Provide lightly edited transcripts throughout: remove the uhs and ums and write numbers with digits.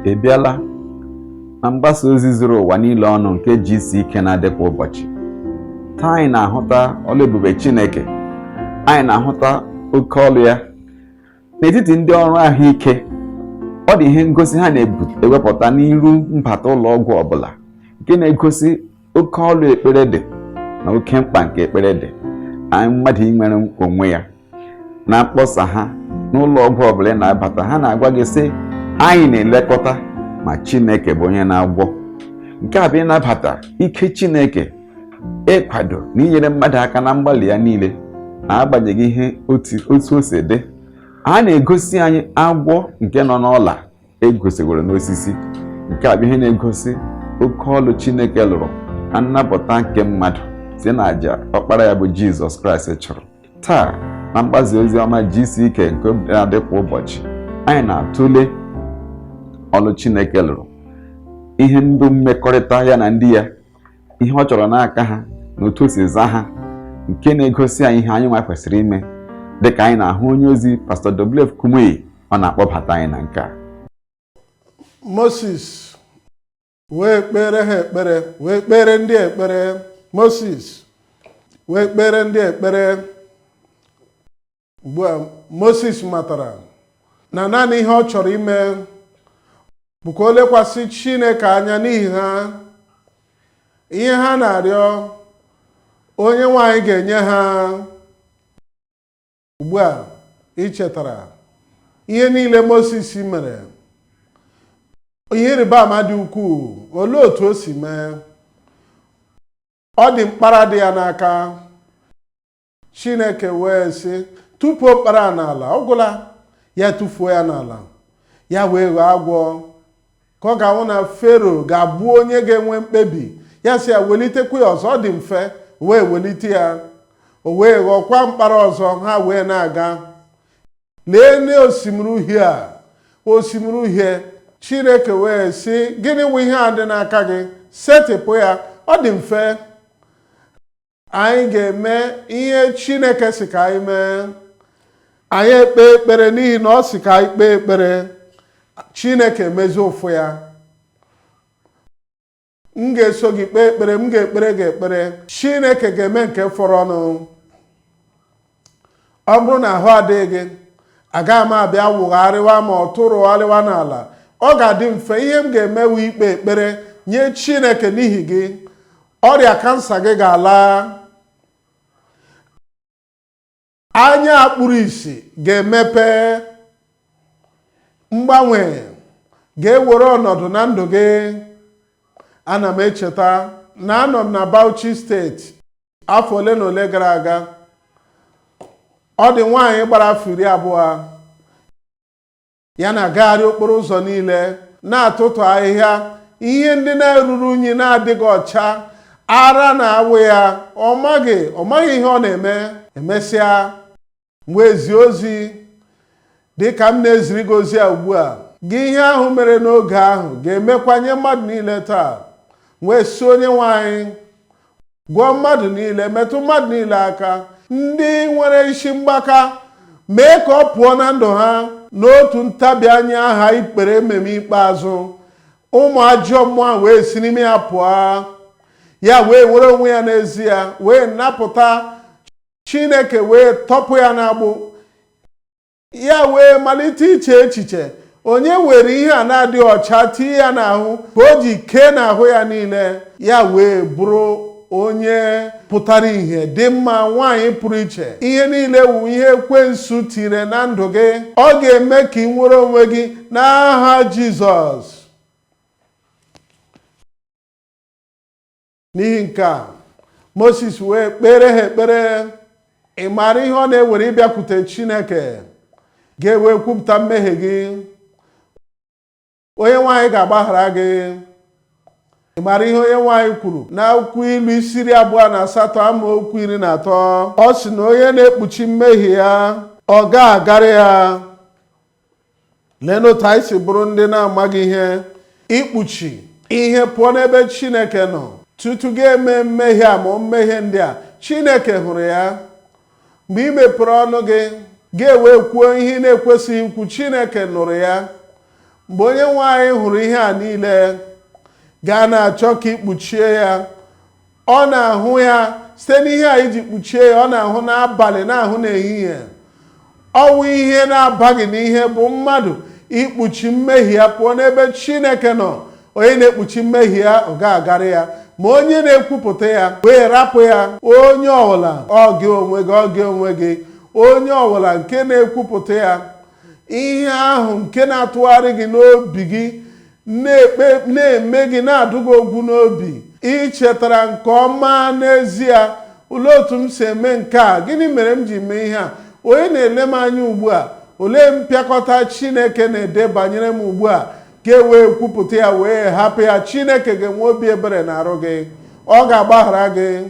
Ị bịala na mgbasa ozi zuru ụwa niile ọnụ nke GCK na-adị kwa ụbọchị. Taa anyị na-ahụta ọlụ ebube Chineke. Anyị na-ahụta oke ọlụ ya n'etiti ndị ọrụ ahụike. Ọ dị ihe ngosi ha na-ewepụta n'iru mbata ụlọ ọgwụ ọbụla nke na-egosi oke ọlụ ekpere dị na oke mkpa nke ekpere dị na mmadụ inwere onwe ya. Na mkpọsa ha n'ụlọ ọgwụ ọbụla ị na-abata, ha na-agwa gị sị, anyị na-elekọta ma Chineke bụ onye na-agwọ. Nke a bụ ịnabata ike Chineke ịkwado na inyere mmadụ aka na mgbalị ya niile, na-agbanyeghị ihe otu o si dị. A na-egosi anyị agwọ nke nọ n'ọla egosiworo n'osisi. Nke a bụ ihe na-egosi oke ọlụ Chineke lụrụ na nnapụta nke mmadụ site n'àjà ọkpara ya bụ Jizọs Kraịst chụrụ. Taa na mgbasa ozi ọma GCK nke na-adị kwa ụbọchị, anyị na-atụle ọlụ Chineke lụrụ, ihe ndụ mmekọrịta ya na ndị ya, ihe ọ chọrọ n'aka ha na otu o si zaa ha, nke na-egosi anyị ihe anyị nwa kwesịrị ime, dịka anyị na-ahụ onye ozi Pastọ WF Kumuyi ọ na-akpọbata anyị na nke a. Moses wee kpere ha ekpere, wee kpere ndị ekpere. Moses wee kpere ndị ekpere. Ugbu a Moses matara na naanị ihe ọ chọrọ ime bụ ka o lekwasị Chineke anya n'ihi ha. Ihe ha na-arịọ, onye nwe anyị ga-enye ha. Ugbu a ị chetara ihe niile Moses mere, ihe ịrịba ama dị ukwuu. Olee otu o si mee? Ọ dị mkpara dị ya n'aka. Chineke wee sị, tụpuo mkpara n'ala. Ọ gwụla, ya tụfuo ya n'ala, ya wee ghọọ agwọ. Ka ọ ga-ahụ na Fero ga-abụ onye ga-enwe mkpebi, ya sị ya welitekwa ya ọzọ. Ọ dị mfe, wee welite ya, o wee ghọkwa mkpara ọzọ. Ha wee na-aga. Lee n'osimiri uhie a, osimiri uhie. Chineke wee sị, gịnị wụ ihe a dị n'aka gị? Setịpụ ya. Ọ dị mfe. Anyị ga-eme ihe Chineke sị ka anyị mee. Anyị ekpe ekpere n'ihi na ọ sị ka anyị kpee ekpere. Chineke emezie ụfụ ya. M ga-eso gị kpee ekpere, m ga-ekpere gị ekpere. Chineke ga-eme nke fọrọ ọnụ. Ọ bụrụ na ahụ adịghị gị, agaghị m abịa wụgharịwa ma ọ tụrụgharịwa n'ala. Ọ ga-adị mfe. Ihe m ga-eme wụ ikpe ekpere nye Chineke n'ihi gị. Ọrịa kansa gị ga-ala, anya kpuru isi ga-emepe, mgbanwe ga-ewere ọnọdụ na ndụ gị. Ana m echeta na anọ m na Bauchi steeti afọ ole na ole gara aga. Ọ dị nwaanyị gbara afọ 20, ya na-agagharị okporo ụzọ niile na-atụtụ ahịhịa, ihe ndị na-eruru unyi, na-adịghị ọcha, ara na-awụ ya. Ọ maghị ihe ọ na-eme. Emesịa, m wee zie ozi dị ka m na-eziri gị ozi a ugbu a. Gị ihe ahụ mere n'oge ahụ ga-emekwa nye mmadụ niile taa. Wee sị, onye nwe anyị, gwọọ mmadụ niile, metụ mmadụ niile aka, ndị nwere isi mgbaka, mee ka ọ pụọ na ndụ ha. N'otu ntabi anya aha ikpere ememe ikpeazụ, ụmụ ajọ mmụọ wee si n'ime ya pụọ. Ya wee were onwe ya n'ezie wee napụta Chineke, wee tọpụ ya n'agbụ. Ya wee malite iche echiche, onye were ihe a na-adịghị ọcha tinye ya n'ahụ ka o ji kee n'ahụ ya niile. Ya wee bụrụ onye pụtara ihe dị mma, nwaanyị pụrụ iche. Ihe niile wụ ihe ekwensu tiri na ndụ gị, ọ ga-eme ka ị nwere onwe gị n'aha Jizọs. N'ihi nke a, Moses wee kpere ha ekpere. Ị maara ihe ọ na-ewere ịbịakwute Chineke ga-ewe kwupụta mmehie gị, onye nwe anyị ga-agbaghara gị. Ị maara ihe onye nwe anyị kwuru n'akwụkwọ Ilu isi 28 amaokwu 13? Ọ sị na onye na-ekpuchi mmehie ya, ọ ga-agara ya. Lee n'otu anyị si bụrụ ndị na-amaghị ihe, ikpuchi ihe pụọ n'ebe Chineke nọ. Tutu gị eme mmehie a ma mmehie ndị a, Chineke hụrụ ya. Mgbe ị mepere ọnụ gị, gị ewee kwuo ihe ị na-ekwesịghị ikwu, Chineke nụrụ ya. Mgbe onye nwe anyị hụrụ ihe a niile, gaa na-achọ ka ikpuchie ya. Ọ na-ahụ ya site n'ihe a iji kpuchie ya. Ọ na-ahụ n'abalị, na-ahụ n'ehihie. Ọwụ ihe na-abaghị n'ihe bụ mmadụ ikpuchi mmehie ya pụọ n'ebe Chineke nọ. Onye na-ekpuchi mmehie ya, ọ ga-agara ya, ma onye na-ekwupụta ya wee rapụ ya, onye ọbụla, ọ gị onwe gị, ọ gị onwe gị, onye ọbụla nke na-ekwupụta ya, ihe ahụ nke na-atụgharị gị n'obi gị, na-ekpe, na-eme gị, na-adụ gị ogwu n'obi, ị chetara nke ọma n'ezie, olee otu m si eme nke a? Gịnị mere m ji mee ihe a? Onye na-ele m anya ugbu a? Olee mpịakọta Chineke na-ede banyere m ugbu a? Ka e wee kwupụta ya wee hapụ ya, Chineke ga-enwe obi ebere na-arụ gị, ọ ga-agbaghara gị.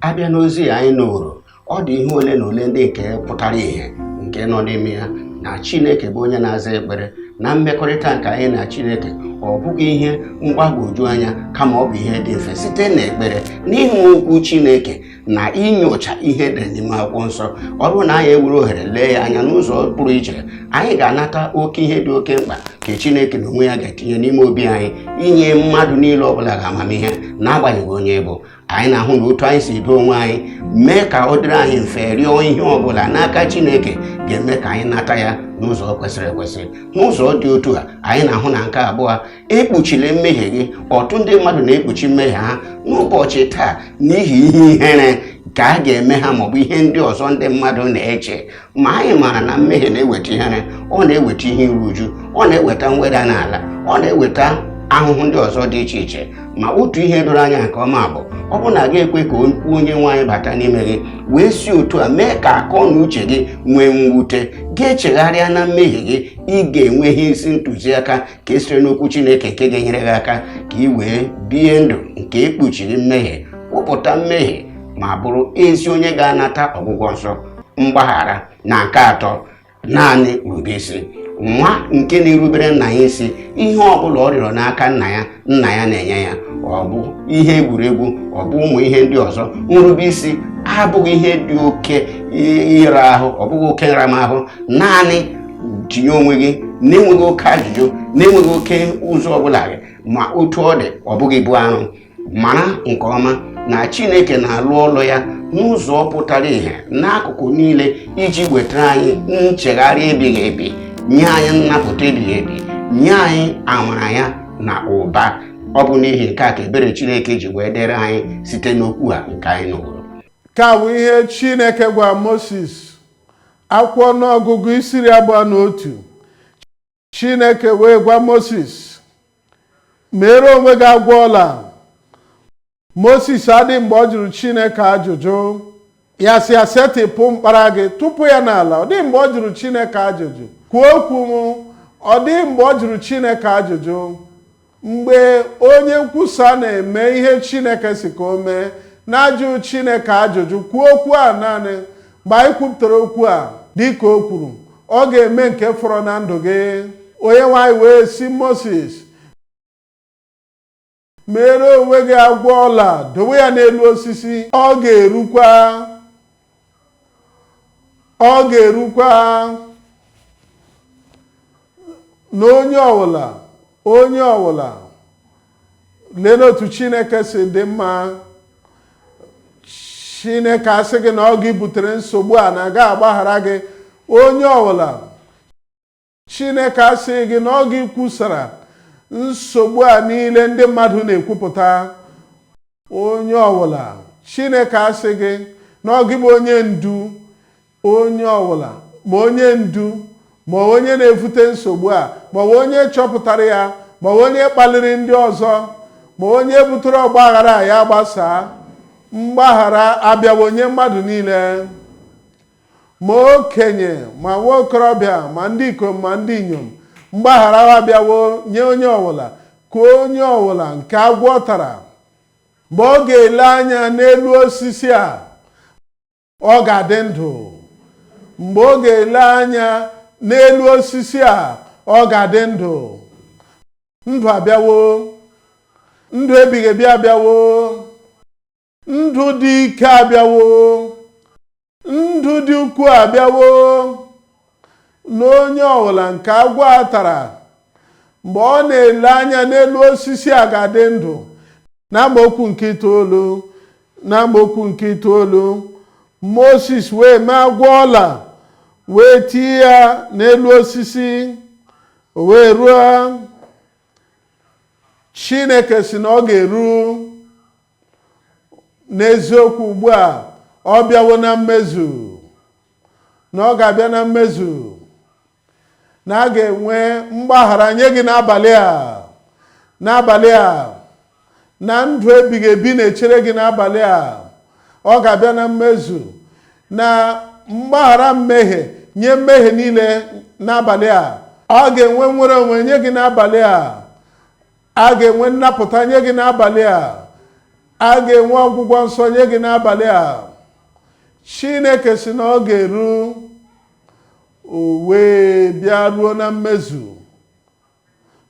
Abịa n'ozi anyị nụrụ, ọ dị ihe ole na ole ndị nke pụtara ìhè nke nọ n'ime ya, na Chineke bụ onye na-aza ekpere, na mmekọrịta nke anyị na Chineke ọ bụghị ihe mgbagwoju anya, kama ọ bụ ihe dị mfe site n'ekpere, n'ịhụ okwu Chineke na inyocha ihe edere n'ime akwụkwọ nsọ. Ọ bụrụ na anyị ewere ohere lee ya anya n'ụzọ pụrụ iche, anyị ga-anata oke ihe dị oke mkpa ka Chineke na onwe ya ga-etinye n'ime obi anyị, inye mmadụ niile ọbụla ga-amamihe, n'agbanyeghị onye bụ anyị. Na-ahụ na otu anyị si doo onwe anyị, mee ka ọ dịrị anyị mfe rịọ ihe ọbụla n'aka Chineke, ga-eme ka anyị nata ya n'ụzọ kwesịrị ekwesị. N'ụzọ dị otu a, anyị na-ahụ na nke abụọ, ekpuchile mmehie gị. Ọtụtụ ndị mmadụ na-ekpuchi mmehie ha n'ụbọchị taa n'ihi ihe ihere ka a ga-eme ha, maọbụ ihe ndị ọzọ ndị mmadụ na-eche. Ma anyị maara na mmehie na-eweta ihere, ọ na-eweta ihe iru uju, ọ na-eweta mweda n'ala, ọ na-eweta ahụhụ ndị ọzọ dị iche iche. Ma otu ihe doro anya nke ọma bụ, ọ bụrụ na gị ekwe ka okwu onye nwaanyị bata n'ime gị, wee si otu a mee ka akọ na uche gị nwee mwute, gị echegharịa na mmehie gị, ị ga-enwe ihe isi ntụziaka ka e sitere n'okwu Chineke nke ga-enyere gị aka ka ị wee bie ndụ nke ekpuchiri mmehie, kwupụta mmehie, ma bụrụ ezi onye ga-anata ọgwụgwọ nsọ, mgbaghara. Na nke atọ, naanị rube isi. Nwa nke na-erubere nna ya isi, ihe ọ bụla ọ rịọrọ n'aka nna ya, nna ya na-enye ya. Ọ bụ ihe egwuregwu, ọ bụ ụmụ ihe ndị ọzọ. Nrube isi abụghị ihe dị oke ịra ahụ, ọ bụghị oke nramahụ. Naanị tinye onwe gị na-enweghị oke ajụjụ, na-enweghị oke ụzọ ọbụla gị. Ma otu ọ dị, ọ bụghị ibu arụ. Mara nke ọma na Chineke na-alụ ọlụ ya n'ụzọ pụtara ìhè n'akụkụ niile iji wetara anyị nchegharị ebighị ebi, nye anyị nnapụta ebighị ebi, nye anyị amara ya na ụba. Ọ bụ n'ihi nke a ka ebere Chineke ji wee dịrị anyị site n'okwu a nke anyị nụrụ. Ka bụ ihe Chineke gwa Moses. Akwụkwọ ọnụọgụgụ isi 21. Chineke wee gwa Moses, mere onwe gị agwọ ọla. Moses adị mgbe ọ jụrụ Chineke ajụjụ. Ya sị ya, setịpụ mkpara gị, tụpụ ya n'ala. Ọ dịghị mgbe ọ jụrụ Chineke ajụjụ. Kwuo okwu m. Ọ dịghị mgbe ọ jụrụ Chineke ajụjụ. Mgbe onye nkwusa na-eme ihe Chineke si ka o mee, na-ajụ Chineke ajụjụ, kwuo okwu a naanị, mgbe anyị kwupụtara okwu a dịka o kwuru, ọ ga-eme nke fọrọ na ndụ gị. Onye nwanyị wee sị Moses, mere onwe gị agwọ ọla, dowe ya n'elu osisi. Ọ ga-erukwa, ọ ga-erukwa na onye ọbụla, onye ọbụla. Lee n'otu Chineke si dị mma. Chineke asị gị na ọ gị butere nsogbu a, na aga agbaghara gị. Onye ọbụla, Chineke asị gị na ọ gị kwusara nsogbu a niile ndị mmadụ na-ekwupụta. Onye ọbụla, Chineke asị gị na ọ gị bụ onye ndu. Onye ọbụla, ma onye ndu, ma onye na-evute nsogbu a, ma onye chọpụtara ya, ma onye kpaliri ndị ọzọ, ma onye butere ọgba aghara a, ya gbasaa. Mgbaghara abịawo nye mmadụ niile, ma okenye, ma nwa okorobịa, ma ndị ikom, ma ndị inyom. Mgbaghara abịawo nye onye ọbụla. Ka onye ọbụla nke agwọ tara, mgbe ọ ga-ele anya n'elu osisi a, ọ ga-adị ndụ. Mgbe ọ ga-ele anya n'elu osisi a, ọ ga-adị ndụ. Ndụ abịawo, ndụ ebighị ebi abịawo, ndụ dị ike abịawo, ndụ dị ukwuu abịawo. Na onye ọbụla nke agwọ a tara Mgbe ọ na-ele anya n'elu osisi a ga-adị ndụ. N'amaokwu nke itoolu, n'amaokwu nke itoolu, Moses wee mee agwọ ọla wee tie ya n'elu osisi, o wee ruo. Chineke sị na ọ ga-eru. N'eziokwu, ugbu a ọ bịawo na mmezu, na ọ ga-abịa na mmezu, na a ga-enwe mgbaghara nye gị n'abalị a, n'abalị a, na ndụ ebighị ebi na-echere gị n'abalị a. Ọ ga-abịa na mmezu na mgbaghara mmehie nye mmehie niile n'abalị a. Ọ ga-enwe nnwere onwe nye gị n'abalị a. A ga-enwe nnapụta nye gị n'abalị a. A ga-enwe ọgwụgwọ nsọ nye gị n'abalị a. Chineke sị na ọ ga-eru, o wee bịa ruo na mmezu,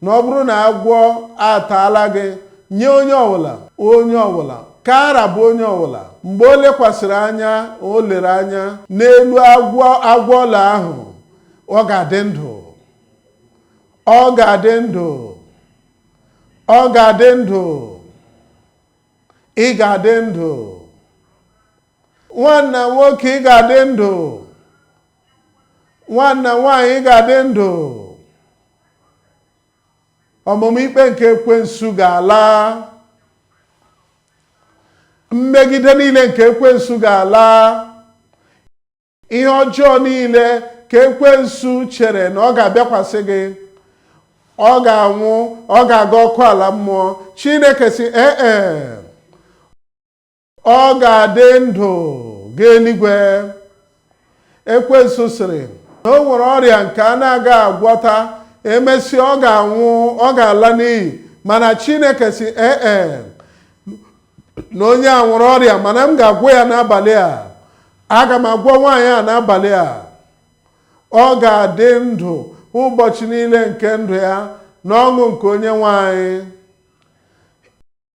na ọ bụrụ na agwọ ataala gị, nye onye ọbụla, onye ọbụla kara bụ onye ọbụla, mgbe o lekwasịrị anya, o lere anya n'elu agwọ, agwọ ọla ahụ, ọ ga-adị ndụ, ọ ga-adị ndụ, ọ ga-adị ndụ. Ị ga-adị ndụ, nwanna nwoke, ị ga-adị ndụ, nwanna nwaanyị, ị ga-adị ndụ. Ọmụmụ ikpe nke ekwensu ga-ala, mmegide niile nke ekwensu ga-ala, ihe ọjọọ niile ka ekwensu chere na ọ ga-abịakwasị gị, ọ ga-anwụ, ọ ga-aga ọkụ ala mmụọ. Chineke sị ee, ọ ga-adị ndụ gaa eluigwe. Ekwensu sịrị na o nwere ọrịa nke a na-aga agwọta, emesịa ọ ga-anwụ, ọ ga-ala n'iyi. Mana Chineke sị ee, na onye a nwere ọrịa, mana m ga-agwọ ya n'abalị a. Aga m agwọ nwaanyị a n'abalị a. Ọ ga-adị ndụ ụbọchị niile nke ndụ ya na ọṅụ nke onye nwanyị.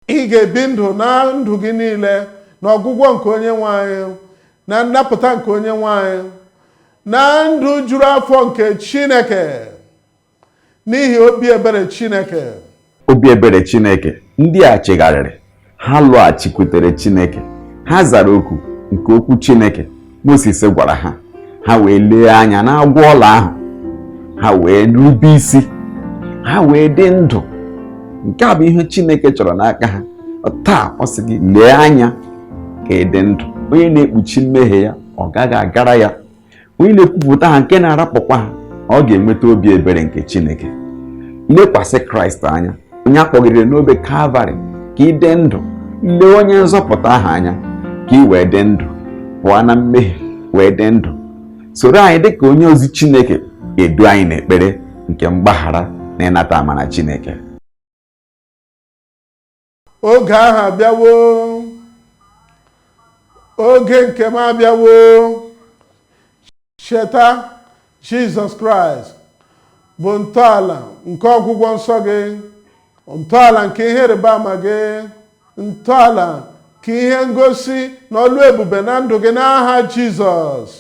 Ị ga-ebi ndụ na ndụ gị niile na ọgwụgwọ nke onye nwanyị, na nnapụta nke onye nwanyị, na ndụ juru afọ nke Chineke, n'ihi obi ebere Chineke. Obi ebere Chineke. Ndị a chegharịrị, ha lọghachikwutere Chineke, ha zara oku nke okwu Chineke Moses gwara ha. Ha wee lee anya na agwọ ọla ahụ, ha wee rube isi, ha wee dị ndụ. Nke a bụ ihe Chineke chọrọ n'aka ha taa. Ọ sị gị lee anya ka ị dị ndụ. Onye na-ekpuchi mmehie ya, ọ gaghị agara ya. Onye na-ekwupụta ha nke na-arapụkwa ha, ọ ga-enweta obi ebere nke Chineke. Lekwasị Kraịst anya, onye akpọgidere n'obe Kalvarị, ka ị dị ndụ. Lee onye nzọpụta ahụ anya ka ị wee dị ndụ, pụọ na mmehie wee dị ndụ. Soro anyị dịka onye ozi Chineke edu anyị n'ekpere nke mgbaghara na ịnata amara Chineke. Oge ahụ abịawo, oge nke m abịawo. Cheta, Jizọs Kraịst bụ ntọala nke ọgwụgwọ nsọ gị, ntọala nke ihe ịrịba ama gị, ntọala nke ihe ngosi na ọlụ ebube na ndụ gị n'aha Jizọs.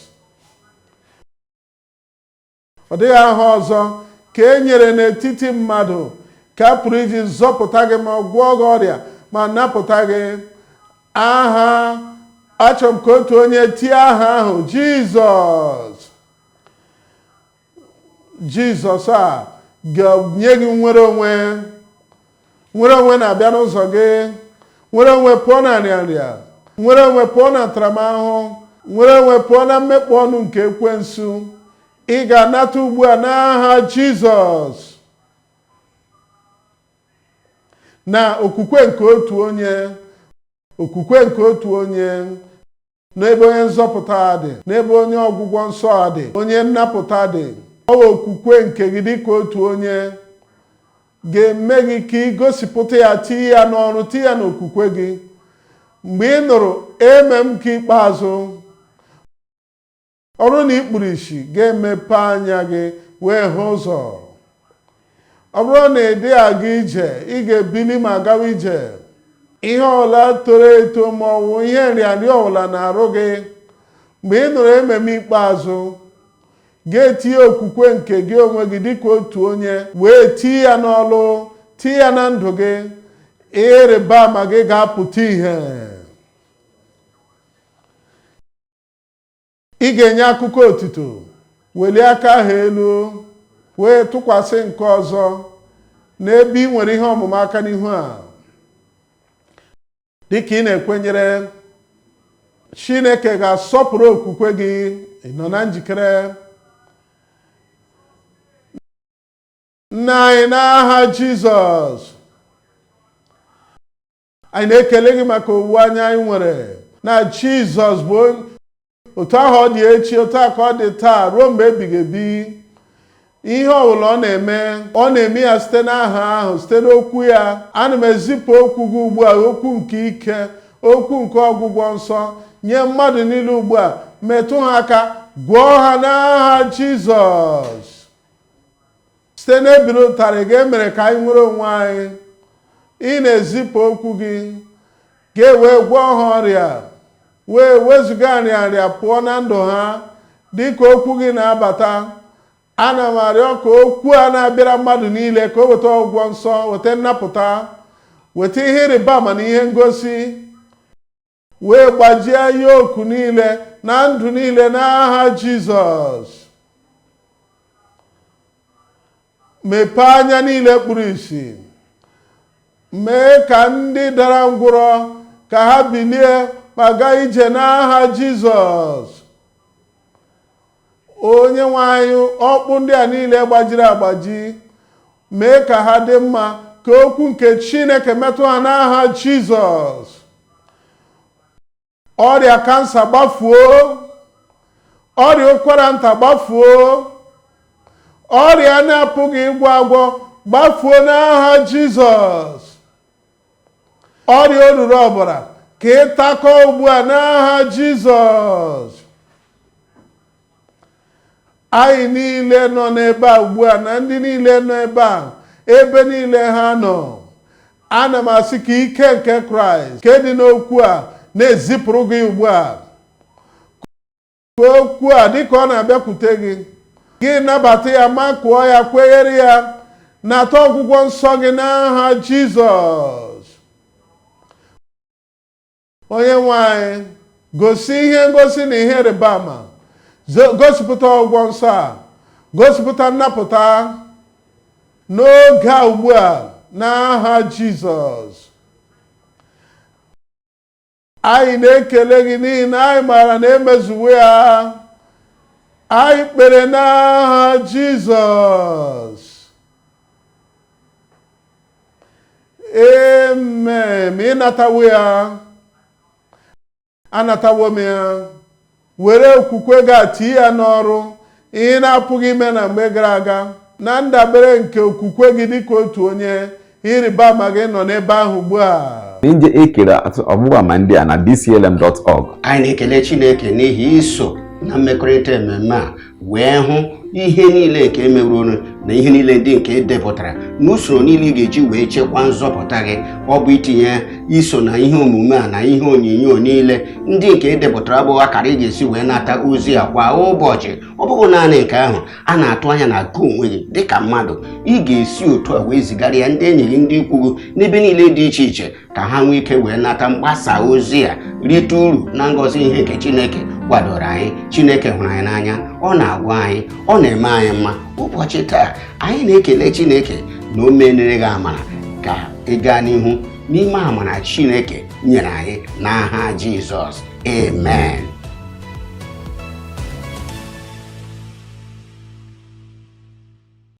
Ọ dịghị aha ọzọ ka e nyere n'etiti mmadụ ka a pụrụ iji zọpụta gị, ma gwọọ gị ọrịa, ma napụta gị. Aha achọrọ m ka otu onye tie aha ahụ: Jizọs. Jizọs a ga-enye gị nwere onwe. Nwere onwe na-abịa n'ụzọ gị. Nwere onwe pụọ na nrịanrịa, nwere onwe pụọ na ntaramahụhụ, nwere onwe pụọ na mmekpọ ọnụ nke ekwensu. Ị ga-anata ugbu a n'aha Jizọs. Na okwukwe nke otu onye, okwukwe nke otu onye n'ebe onye nzọpụta dị, n'ebe onye ọgwụgwọ nsọ dị, onye nnapụta dị, ọ bụ okwukwe nke gị dịka otu onye ga-eme gị ka ị gosipụta ya, tinye ya n'ọrụ, tinye ya n'okwukwe gị. Mgbe ị nụrụ eme m nke ikpeazụ, ọ bụrụ na ị kpuru isi, ga-emepe anya gị wee hụ ụzọ. Ọ bụrụ na ị dịghị aga ije, ị ga-ebili ma gawa ije. Ihe ọbụla toro eto ma ọ bụ ihe nrịanrịa ọbụla na-arụ gị, mgbe ị nụrụ ememe ikpeazụ, Ga-etinye okwukwe nke gị onwe gị dịka otu onye wee tie ya n'ọlụ, tie ya na ndụ gị. Ịrịba ama gị ga-apụta ìhè. Ị ga-enye akụkọ otito, welie aka ahụ elu wee tụkwasị nke ọzọ n'ebe ị nwere ihe ọmụma aka n'ihu a. Dịka ị na-ekwenyere, Chineke ga-asọpụrụ okwukwe gị. Ị nọ na njikere? Nna anyị, n'aha Jizọs, anyị na-ekele gị maka owuwe anya anyị nwere na Jizọs bụ otu ahụ ọ dị echi, otu a ka ọ dị taa, ruo mgbe ebighị ebi. Ihe ọbụla ọ na-eme, ọ na-eme ya site n'aha ahụ, site n'okwu ya. Ana m ezipụ okwu gị ugbu a, okwu nke ike, okwu nke ọgwụgwọ nsọ nye mmadụ niile ugbu a. Metụ ha aka, gwọọ ha n'aha Jizọs. Site n'ebiri ụtarị gị emere ka anyị nwere onwe anyị. Ị na-ezipụ okwu gị ga-ewee gwọọ ha ọrịa, wee wezụga nrịanrịa pụọ na ndụ ha. Dịka okwu gị na-abata, ana m arịọ ka okwu a na-abịara mmadụ niile, ka o weta ọgwụgwọ nsọ, weta nnapụta, weta ihe ịrịba ama na ihe ngosi, wee gbajie yoku niile na ndụ niile n'aha Jizọs. Mepee anya niile kpuru ìsì, mee ka ndị dara ngwụrọ ka ha bilie ma gaa ije n'aha Jizọs. Onye nwe anyị, ọkpụ ndị a niile gbajiri agbaji, mee ka ha dị mma, ka okwu nke Chineke metụ ha n'aha Jizọs. Ọrịa kansa gbafuo, ọrịa ụkwara nta gbafuo, ọrịa na-apụghị ịgwọ agwọ gbafuo n'aha Jizọs. Ọrịa oruru ọbara ka ịtakọ ugbu a n'aha Jizọs. Anyị niile nọ n'ebe a ugbu a na ndị niile nọ ebe a, ebe niile ha nọ, ana m asị ka ike nke Kraịst nke dị n'okwu a na-ezipụrụ gị ugbu a. Ka okwu a, dịka ọ na-abịakwute gị, gị nabata ya, makụọ ya, kwenyere ya, nata ọgwụgwọ nsọ gị n'aha Jizọs. Onye nwe anyị, gosi ihe ngosi na ihe ịrịba ama, gosipụta ọgwụgwọ nsọ a, gosipụta nnapụta n'oge a ugbu a n'aha Jizọs. Anyị na-ekele gị n'ihi na anyị maara na emezuwo ya. Anyị kpere n'aha Jizọs, amen. Ịnatawo ya, anatawo m ya. Were okwukwe gị tii ya n'ọrụ, ihe na-apụghị ime na mgbe gara aga, na ndabere nke okwukwe gị dịka otu onye. Ịrịba ama gị nọ n'ebe ahụ ugbu a. N'ije ekere ọgbụgba ama ndị a na dclm.org. Anyị na-ekele Chineke n'ihi iso na mmekọrịta mmemme a wee hụ ihe niile nke emewuru na ihe niile ndị nke edepụtara n'usoro niile ị ga-eji wee chekwaa nzọpụta gị. Ọ bụ itinye iso na ihe omume a na ihe onyonyo niile ndị nke edepụtara bụ akara ị ga-esi wee nata ozi a kwa ụbọchị. Ọ bụghị naanị nke ahụ, a na-atụ anya na gị onwe gị dịka mmadụ ị ga-esi otu a wee zigara ya ndị enyi gị, ndị ikwu gị n'ebe niile dị iche iche, ka ha nwee ike wee nata mgbasa ozi a, rite uru na ngọzi ihe nke Chineke kwadoro anyị. Chineke hụrụ anyị n'anya, ọ na-agwa anyị, ọ na-eme anyị mma. Ụbọchị taa anyị na-ekele Chineke na o menere gị amara ka ị gaa n'ihu n'ime amara Chineke nyere anyị n'aha Jizọs, amen.